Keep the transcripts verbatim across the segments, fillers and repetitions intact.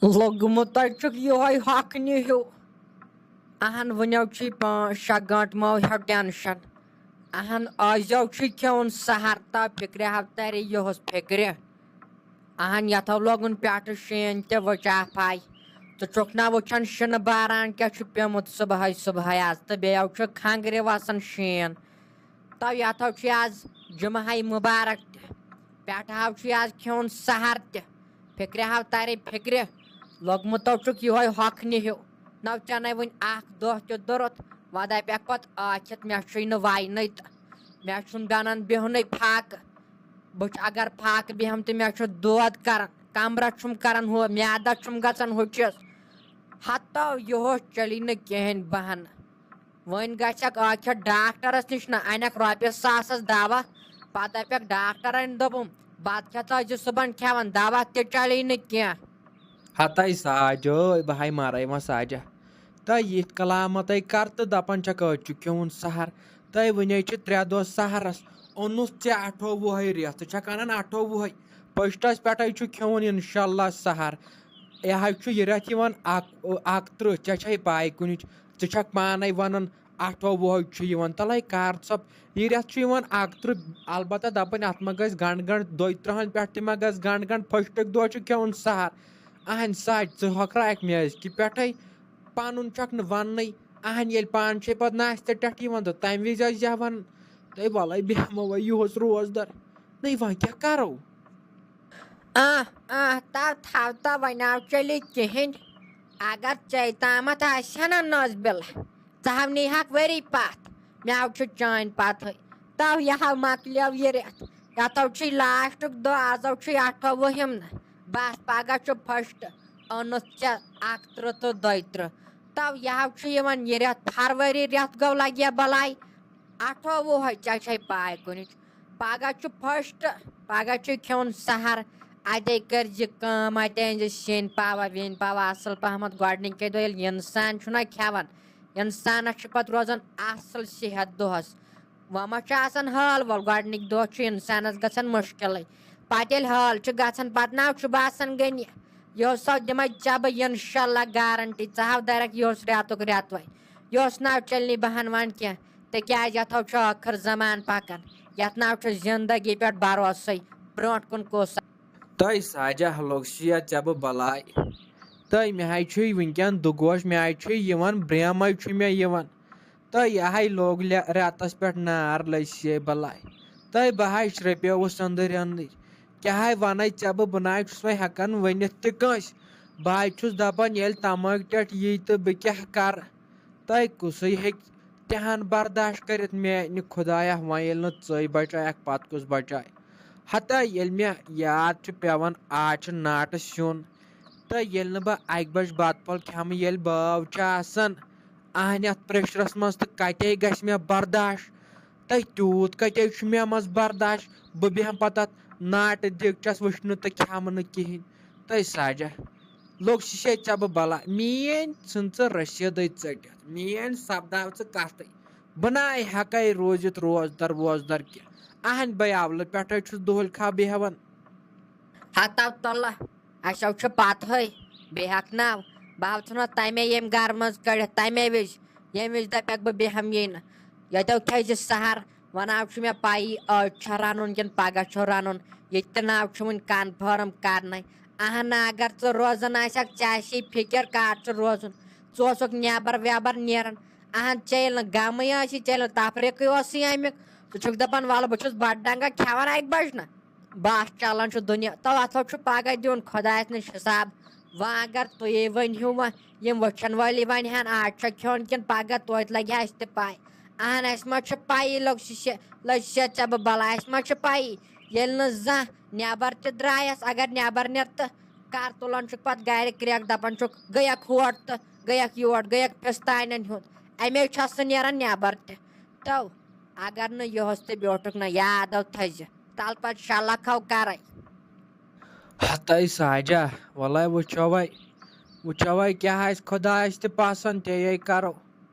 لوٚگمُت تۄہہِ چھُکھ یِہوٚے ہۄکھنہِ ہیوٗ۔ اہن، وٕنیو چھُے پانٛژھ شےٚ گٲنٛٹہٕ مو ہیوٚو ٹٮ۪نشن۔ اہن، ٲزیو چھُے کھیوٚن سحر، تہٕ فِکرِ ہاو ترِ یِہُس فِکرِ۔ اہن، یتھو لوگُن پٮ۪ٹھٕ شیٖن تہِ وٕچاپھاے۔ ژٕ چھُکھ نا وٕچھان شِنہٕ باران کیٛاہ چھُ پیوٚمُت صُبحٲے صُبحٲے آز، تہٕ بیٚیو چھُ کھنٛگرِ وسان شیٖن۔ تو یتھو چھُے آز جمعہ ہاے مُبارک تہِ، پٮ۪ٹھٕ ہاو چھُے آز کھیوٚن سحر تہِ۔ فِکرِ ہاو ترِ فِکرِ، لوٚگمُتو چھُکھ یِہوٚے ہۄکھنہِ ہیوٗ۔ نو ژےٚ نے وٕنۍ اکھ دۄہ تہِ دوٚرُتھ، وۄداے پٮ۪کھ پتہٕ ٲکھِتھ، مےٚ چھُے نہٕ واینَے تہٕ مےٚ چھُنہٕ بنان بِہنُے فاقہٕ۔ بہٕ چھُ اگر فاقہٕ بیٚہم تہٕ مےٚ چھُ دود کران، کمرس چھُم کران ہُہ، میادس چھُم گژھان ہُہ چیٖز۔ ہتو یِہوٚس چلی نہٕ کِہیٖنۍ بہانہٕ۔ وۄنۍ گژھکھ ٲخر ڈاکٹرس نِش نہ، انکھ رۄپیس ساسس دوا، پتہٕ دپکھ ڈاکٹرن دوٚپُم، بتہٕ کھٮ۪تھ ٲسۍ زِ صُبحن کھٮ۪وان، دوا تہِ چلی نہٕ کینٛہہ۔ ہتے ساجٲے، بہٕ ہاے مارے وۄنۍ ساجہ۔ تہٕ یِتھ کلامتٕے کر تہٕ دپان چھکھ أتۍ چھُ کھیوٚن سحر۔ تہٕ وُنے چھِ ترٛےٚ دۄہ سحرس، اوٚنُتھ ژےٚ اٹھووُہے رٮ۪تھ، ژٕ چھکھ انان اٹھووُہے۔ پٔشتس پٮ۪ٹھے چھُ کھیوٚن انشاءاللہ سحر۔ یہِ حظ چھُ یہِ رٮ۪تھ یِوان اک-، اکترٕہ، ژےٚ چھے پاے کُنِچ، ژٕ چھکھ پانے ونان اٹھووُہے چھُ یِوان۔ تلے کر ژھۄپ، یہِ رٮ۪تھ چھُ یِوان اکترٕہ، البتہ دپان اتھ ما گژھِ گنڈ گنڈ، دۄیہِ ترٕہن پٮ۪ٹھ تہِ ما گژھِ گنڈ گنڈ، پٔشتٕکۍ دۄہ چھُ کھیوٚن سحر۔ اہنہِ ساے، ژٕ ہۄکھراکھ مےٚ أزکہِ پٮ۪ٹھے، پنُن چھکھ نہٕ وننٕے۔ اہنہِ ییٚلہِ پانہٕ چھے پتہٕ ناشتہٕ ٹٮ۪ٹھ یِوان تہٕ تمہِ وزِ ٲسۍ زِ ونان۔ تہٕ ولے بیٚہمو وۄنۍ یُہُس روزدر۔ نٔے وۄنۍ کیٛاہ کرو؟ آہ، آہ، تو تھاو تو وۄنۍ آو چلی کِہیٖنۍ۔ اگر ژے تامتھ آسہِ ہا نہ نٲزبِل، ژٕ ہاو نیٖہَکھ ؤری پتھ۔ مےٚ آو چھُ چٲنۍ پتہٕے۔ تو یہِ ہاو مۄکلیو یہِ رٮ۪تھ۔ یتھو چھُے لاسٹُک دۄہ، آزو چھُے اٹھووُہِم نہ۔ بس پگاہ چھُ فسٹ، اوٚنُتھ ژےٚ اکترٕہ تہٕ دۄیہِ ترٕہ۔ تو یہِ ہاو چھُ یِوان یہِ رٮ۪تھ، فروری رٮ۪تھ گوٚو لگہِ بلاے۔ اٹھووُہے، ژےٚ چھے پاے کُنِچ۔ پگاہ چھُ فسٹ، پگاہ چھُ کھیوٚن سحر۔ اتے کٔرۍ زِ کٲم، اتے أنۍ زِ سِنۍ پاوا وِنۍ پاوا اصل پہمتھ۔ گۄڈنِکے دۄہ ییٚلہِ انسان چھُنہ کھٮ۪وان، انسانس چھُ پتہٕ روزان اصل صحت دۄہس۔ وۄنۍ ما چھُ آسان حال وال، گۄڈنِکۍ دۄہ چھُ انسانس گژھان مُشکلٕے۔ پتہٕ ییٚلہِ حال چھُ گژھان، پتہٕ نہ چھُ باسان غنی۔ یہِ اوس سو دِمے ژےٚ بہٕ انشاءاللہ گارنٹی، ژٕ ہاو درکھ یہِ اوس رٮ۪تُک رٮ۪توے۔ یہِ اوس نہ چلنی بہان وان کینٛہہ، تِکیازِ یتھ ہاو چھُ ٲخر زمان پکان۔ یتھ نہ چھُ زندگی پٮ۪ٹھ بھروسے۔ برونٛٹھ کُن کُس؟ تہٕ ساجہ لوٚگ شیٖت ژےٚ بہٕ بلاے۔ تہٕ مےٚ ہاے چھُے وٕنکٮ۪ن دُگوش، مےٚ ہاے چھُے یِوان، برٛیمَے چھُ مےٚ یِوان۔ تہٕ یہِ ہاے لوٚگ لے-، رٮ۪تَس پٮ۪ٹھ نار، لٔج سے بلاے۔ تہٕ بہٕ ہاے شرٛپیوُس أنٛدٕرۍ أنٛدٕرۍ۔ کیٛاہ ہاے وَنَے ژےٚ بہٕ، بہٕ نہ ہاے چھُس وۄنۍ ہٮ۪کان ؤنِتھ تہِ کٲنٛسہِ۔ بہٕ ہاے چھُس دَپان، ییٚلہِ تَمٲکۍ ٹٮ۪ٹھ یی تہٕ بہٕ کیٛاہ کَرٕ؟ تہٕ کُسٕے ہیٚکہِ تہِ ہن برداشت کٔرِتھ؟ میانہِ خدایا، وۄنۍ ییٚلہِ نہٕ ژٕے بچایکھ، پتہٕ کُس بچایہِ؟ ہتا ییٚلہِ مےٚ یاد چھُ پٮ۪وان، آز چھُ ناٹہٕ سیُن، تہٕ ییٚلہِ نہٕ بہٕ اکہِ بجہِ بتہٕ پھوٚل کھٮ۪مہٕ، ییٚلہِ بٲو چھُ آسان، اہنہِ اتھ پریشرس منٛز، تہٕ کتے گژھِ مےٚ برداشت؟ تہٕ تیوٗت کتے چھُ مےٚ منٛز برداشت؟ بہٕ بیٚہمہٕ پتہٕ اتھ ناٹہٕ دیگچس وٕچھنہٕ تہٕ کھٮ۪مہٕ نہٕ کِہینۍ۔ تہٕ ساجہ، لوٚگ شِشے ژےٚ بہٕ بلا، میٲنۍ ژھٕن ژٕ رٔسیٖدٕے ژٔٹِتھ، میٲنۍ سپداو ژٕ کتھٕے۔ بہٕ نَے ہٮ۪کَے روٗزِتھ روزدر ووزدر کینٛہہ۔ اہنٛدِ بے اولہٕ پٮ۪ٹھَے چھُس دۄہلہِ کھا بیٚہوان۔ ہتو تلہٕ، اَسیو چھُ پتہٕے، بیٚیہِ ہٮ۪کھ ناو۔ بہٕ ہاو ژھٕنو تَمے ییٚمہِ گرٕ منٛز کٔڑِتھ، تَمے وِزِ، ییٚمہِ وِزِ دَپٮ۪کھ بہٕ بیٚہمہٕ یی نہٕ۔ ییٚتیو کھیٚیہِ زِ سحر، وۄنۍ ناو چھُ مےٚ پَیی، آز چھا رَنُن کِنہٕ پگاہ چھُ رَنُن۔ یہِ تہِ ناو چھُ وُنہِ کنفٲرٕم کرنَے۔ اہن، اگر ژٕ روزان آسکھ، ژےٚ آسی فکر کر چھُ روزُن۔ ژٕ اوسُکھ نٮ۪بر وٮ۪بر نیران۔ اہن، ژےٚ ییٚلہِ نہٕ غمٕے آسی، ژےٚ ییٚلہِ نہٕ تفریقٕے اوسُے امیُک، ژٕ چھُکھ دپان، ولہٕ بہٕ چھُس بتہٕ ڈنگا کھٮ۪وان اکہِ بجہِ نہ۔ بس چلان چھُ دُنیا، تو اتھو چھُ پگاہ دیُن خۄدایس نِش حساب۔ وۄنۍ اگر تُہی ؤنۍ ہِو وۄنۍ، یِم وٕچھن وٲلی ونہِ ہن، آز چھا کھیوٚن کِنہٕ پگاہ توتہِ لگہِ ہا اسہِ تہِ پاے۔ اہن، اسہِ ما چھِ پایی، لوٚگ شیشہِ، لٔج شیٚے ژےٚ بہٕ بلاے، اسہِ ما چھِ پایی۔ ییٚلہِ نہٕ زانٛہہ نٮ۪بر تہِ درٛایس، اگر نٮ۪بر نیر تہٕ کر تُلان چھُکھ پتہٕ گرِ کرٛٮ۪کھ، دپان چھُکھ، گٔیکھ ہور تہٕ گٔیکھ یور، گٔیکھ پھِستانٮ۪ن ہُنٛد۔ امے چھَس سُہ نیران نٮ۪بر تہِ۔ تو اگر نہٕ یُہُس تہِ بیوٗٹھُکھ نہ، یادو تھٲیزِ، تلہٕ پتہٕ شےٚ لکھ ہو کرے۔ ہتے ساجہ، وَلَے وٕچھو وَے، وٕچھو وَے کیٛاہ آسہِ خۄدایَس تہِ پَسنٛد، تے یے کَرو۔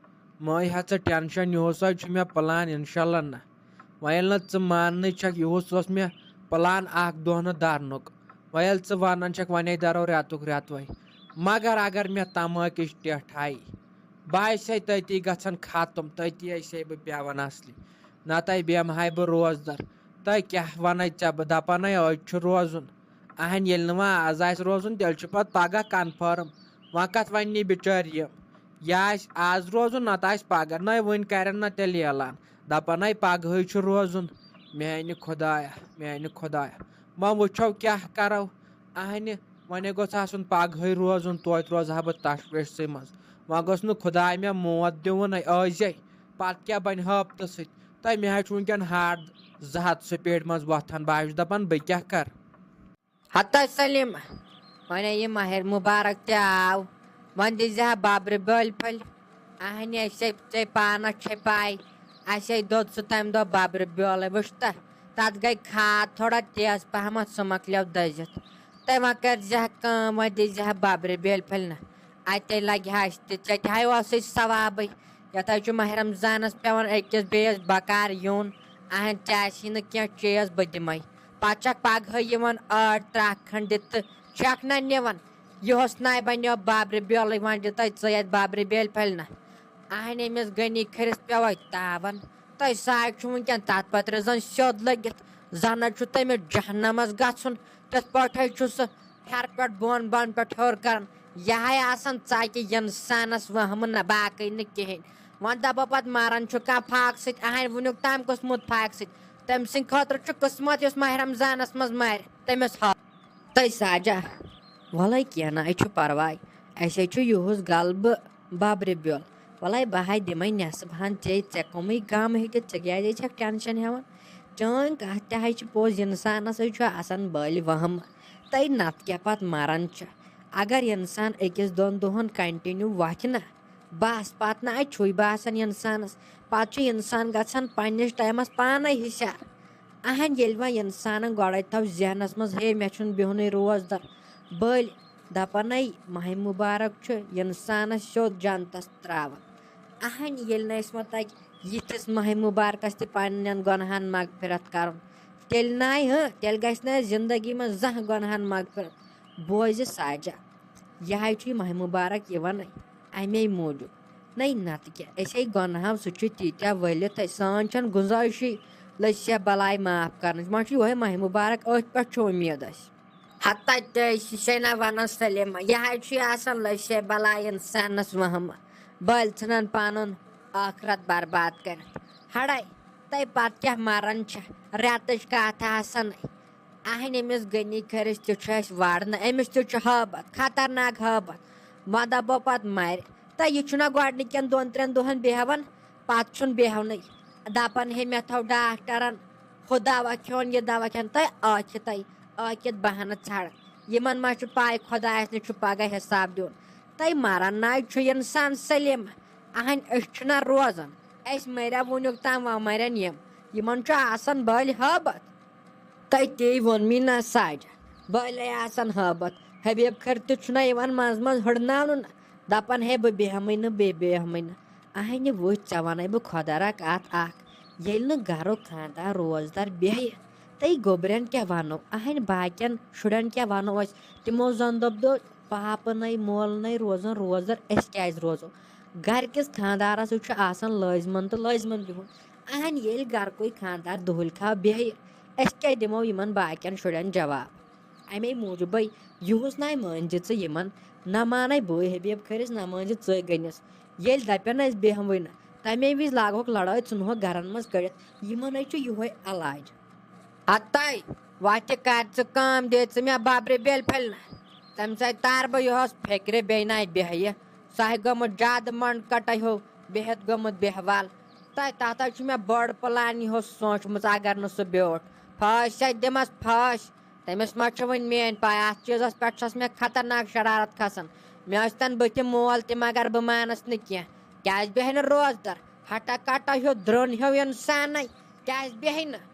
مہٕ ہےٚ ژٕ ٹٮ۪نشَن، یِہُس حظ چھُ مےٚ پٕلان اِنشاء اللہ نہ۔ وۄنۍ ییٚلہِ نہٕ ژٕ ماننٕے چھَکھ، یِہُس اوس مےٚ پٕلان اَکھ دۄہ نہٕ دَرنُک۔ وۄنۍ ییٚلہِ ژٕ وَنان چھَکھ، وۄنۍ ہے دَرو رٮ۪تُک رٮ۪توَے۔ مگر اگر مےٚ تماکِچ ٹٮ۪ٹھ آیہِ، بہٕ آسے تٔتی گژھان ختم، تٔتی آسے بہٕ پٮ۪وان اصلی، نتہٕ بیٚہمہٕ ہاے بہٕ روزدر۔ تہٕ کیٛاہ ونے ژےٚ بہٕ، دپان ہے أزۍ چھُ روزُن۔ اہن، ییٚلہِ نہٕ وۄنۍ آز آسہِ روزُن، تیٚلہِ چھُ پتہٕ پگاہ کنفٲرٕم۔ وۄنۍ کتھ ونہِ یہِ بِچٲرۍ یِم؟ یا آسہِ آز روزُن، نتہٕ آسہِ پگاہ۔ نہ، وُنہِ کرن نہ تیٚلہِ اعلان، دپان ہے پگہٕے چھُ روزُن۔ میانہِ خدایا، میانہِ خدایا، وۄنۍ وٕچھو کیٛاہ کرو۔ اہنہِ، وۄنۍ گوٚژھ آسُن پگہٕے روزُن، توتہِ روزٕ ہا بہٕ تشویشسٕے منٛز۔ وۄنۍ گوٚژھ نہٕ خداے مےٚ موت دیُن أزے۔ پتہٕ کیٛاہ بنہِ ہفتہٕ سۭتۍ؟ تہٕ مےٚ حظ چھُ وٕنکٮ۪ن ہارٹ زٕ ہتھ سپیڈ منٛز وۄتھان۔ بہٕ حظ چھُس دپان بہٕ کیٛاہ کرٕ؟ ہتہ سلیمہ، وۄنۍ یہِ ماہ مبارک تہِ آو، وۄنۍ دیٖزِ ہا ببرِ بیول پھٔلۍ۔ اہنہِ، اَسے ژےٚ پانس چھے پاے، اَسے دوٚد سُہ تمہِ دۄہ ببرِ بیولے۔ وٕچھ تہ، تتھ گٔے کھاد تھوڑا تیز پہمتھ، سُہ مۄکلیو دٔزِتھ۔ تہٕ وۄنۍ کٔرۍ زِ ہا کٲم، وۄنۍ دیٖزِ ہا ببرِ بیول پھٔلۍ نہ، اتے لگہِ ہا اَسہِ تہِ، ژےٚ تہِ ہاے اوسُے ثوابٕے۔ یتھ حظ چھُ ماہ رمضانس پٮ۪وان أکِس بیٚیِس بکار یُن، اہن، ژےٚ آسی نہٕ کینٛہہ چیٖز، بہٕ دِمے۔ پتہٕ چھکھ پگہٕے یِوان ٲٹھ ترٛکھ کھنڈ دِتھ تہٕ چھکھ نہ نِوان۔ یُہُس ناے بنیو بابرِ بیولٕے، وۄنۍ دِتَے ژٕ یتھ بابرِ بیلہِ پھلہِ نہ۔ اہنہِ، أمِس غنی کھٔرِس پیوے تاون۔ تۄہہِ ساے چھُ وٕنکٮ۪ن تتھ پتہٕ رٕزن سیوٚد لٔگِتھ۔ زن حظ چھُ تٔمِس جہنمس گژھُن۔ تِتھ پٲٹھۍ حظ چھُ سُہ ہیرٕ پٮ۪ٹھ بۄن، بۄن پٮ۪ٹھ ہیوٚر کران۔ یہِ ہاے آسان ژکہِ انسانس وہمہٕ نہ، باقٕے نہٕ کِہینۍ۔ وۄنۍ دپو پتہٕ مران چھُ کانٛہہ فاقہٕ سۭتۍ، اہنہِ وٕنیُک تام کُس موت فاقہٕ سۭتۍ؟ تٔمۍ سٕنٛدِ خٲطرٕ چھُ قٕسمت، یُس ماہِ رمضانس منٛز مرِ، تٔمِس ہا۔ تہٕ ساجا، وَلَے کینٛہہ نہ، اَسہِ چھُ پرواے، اَسے چھُ یُہُس غلبہٕ ببرِ بیول۔ وَلَے بہٕ ہاے دِمَے نٮ۪صٕب ہَن ژےٚ، ژےٚ کَمٕے غم ہیٚکہِ، ژٕ کیٛازِ چھَکھ ٹٮ۪نشَن ہٮ۪وان؟ چٲنۍ کَتھ تہِ ہاے چھِ پوٚز، اِنسانَس ہَے چھُ آسان بٔلۍ وَہمہٕ، تَے نَتہٕ کیٛاہ پَتہٕ مَران چھُ۔ اگر اِنسان أکِس دۄن دۄہَن continue وۄتھِ نہ، بس، پتہٕ نہ چھُے باسان انسانس۔ پتہٕ چھُ انسان گژھان پننِس ٹایمس پانے ہُشار۔ اہن، ییٚلہِ وۄنۍ انسانن گۄڈے تھاو ذہنس منٛز، ہے، مےٚ چھُنہٕ بِہُنٕے روزدر، بٔلۍ دپنے ماہِ مبارک چھُ انسانس سیوٚد جنتس تراوان۔ اہن، ییٚلہِ نہٕ أسۍ وۄنۍ تتہِ یِتھِس ماہِ مبارکس تہِ پننٮ۪ن گۄنہن مغفرت کرُن، تیٚلہِ ناے ہہ، تیٚلہِ گژھِ نہٕ اَسہِ زندگی منٛز زانٛہہ گۄنہن مغفرت۔ بوزِ ساجا، یہِ ہاے چھُ یہِ ماہِ مبارک یِوان امے موٗجوٗب۔ نَے نَتہٕ کیٛاہ، أسۍ ہے گۄنہو سۭتۍ چھِ تیٖتیٛاہ ؤلِتھ، أسۍ سٲنۍ چھَنہٕ گُنجٲیشٕے لٔژھِ یا بَلاے معاف کَرنٕچ۔ وۄنۍ چھُ یِہوٚے ماہِ مُبارک، أتھۍ پٮ۪ٹھ چھُ اُمید اَسہِ۔ ہَتہ تہِ أسۍ چھِ نہ وَنان سلیمہ، یہِ ہاے چھُ آسان لٔژھِ یا بَلاے اِنسانَس وَہمہٕ، بٔلۍ ژھٕنان پَنُن ٲخرت برباد کٔرِتھ۔ ہَڑے، تَے پَتہٕ کیٛاہ مَران چھِ، رٮ۪تٕچ کَتھ آسان۔ اہنہِ، أمِس غنی کھٔرِس تہِ چھُ اَسہِ وَڑنہٕ، أمِس تہِ چھُ ہٲبَت، خطرناک ہٲبَت۔ وۄنۍ دَپو پَتہٕ مَرِ۔ تہٕ یہِ چھُنہ گۄڈٕنِکٮ۪ن دۄن ترٛٮ۪ن دۄہَن بیٚہوان، پَتہٕ چھُنہٕ بیٚہونٕے۔ دَپان ہے مےٚ تھوٚو ڈاکٹرَن ہُہ دَوا کھیوٚن، یہِ دَوا کھیوٚن، تہٕ ٲکھِتَے، ٲکھِتھ بَہانہٕ ژھانٛڈان۔ یِمَن ما چھُ پَے خۄدایَس نِش چھُ پَگاہ حِساب دیُن۔ تہٕ مَران نَے چھُ اِنسان سٲلِم۔ اہنہِ، أسۍ چھِنہ روزان۔ اَسہِ مَریا وٕنیُک تام، وۄنۍ مَرن یِم۔ یِمَن چھُ آسان بٔلۍ ہٲبَت۔ تۄہہِ تے ووٚن مےٚ نہ ساجہ، بٔلۍ آسان ہٲبت۔ حبیب کھٔر تہِ چھُنہ یِوان منٛزٕ منٛزٕ ہٕڑناونہٕ نہ، دَپان ہے بہٕ بیٚہمٕے نہٕ، بیٚیہِ بیٚہمٕے نہٕ۔ اہنہِ وٕچھ، ژےٚ وَنَے بہٕ خۄدا را کَتھ اَکھ، ییٚلہِ نہٕ گَرُک خانٛدار روزدار بیٚہہِ، تہٕ گوٚبرٮ۪ن کیٛاہ وَنو؟ اہنہِ باقیَن شُرٮ۪ن کیٛاہ وَنو أسۍ؟ تِمو زَن دوٚپ دو، پاپہٕ نَے مول نَے روزان روزدار، أسۍ کیٛازِ روزو؟ گَرِکِس خانٛدارَس سۭتۍ چھُ آسان لٲزمَن تہٕ لٲزمَن بِہُن۔ اہن، ییٚلہِ گرکُے خانٛدار دُہُلۍ کھاو بیٚہہِ، أسۍ کیٛاہ دِمو یِمن باقین شُرٮ۪ن جواب؟ اَمے موٗجوٗبے یِہُس ناے مٲنۍ زِ ژٕ یِمن، نہ مانے بٲے حبیب کھٔرِس، نہ مٲنۍ زِ ژٕے گٔنِس۔ ییٚلہِ دَپن أسۍ بیٚہموٕے نہٕ، تَمے وِزِ لاگہوکھ لڑٲے، ژھٕنہوکھ گرن منٛز کٔڑِتھ۔ یِمن ہے چھُ یِہوے علاج۔ ہتَے، وۄتھِ کر ژٕ کٲم، دِ ژٕ مےٚ ببرِ بیلہِ پھٔلۍ نہ۔ تَمہِ سۭتۍ تار بہٕ یِہُس فِکرِ، بیٚیہِ ناے بیٚہہِ۔ سُہ ہے گوٚمُت زیادٕ منٛڈ کٹے ہیوٗ، بِہِتھ گوٚمُت بیٚہوال۔ تہٕ تَتھ حظ چھُ مےٚ بٔڑ پٕلان یِہُس سوٗنٛچمٕژ، اگر نہٕ سُہ بیوٗٹھ۔ پھٲسۍ سا دِمَس پھٲسۍ۔ تٔمِس ما چھِ وۄنۍ میٛٲنۍ پَے؟ اَتھ چیٖزَس پٮ۪ٹھ چھَس مےٚ خطرناک شرارت کھسان۔ مےٚ ٲسۍتَن بٕتھِ مول تہِ، مگر بہٕ مانَس نہٕ کینٛہہ۔ کیٛازِ بیٚہہِ نہٕ روزدَر؟ ہٹا کٹا ہیوٗ درٛوٚن ہیوٗ اِنسانَے۔ کیٛازِ بیٚہہِ نہٕ؟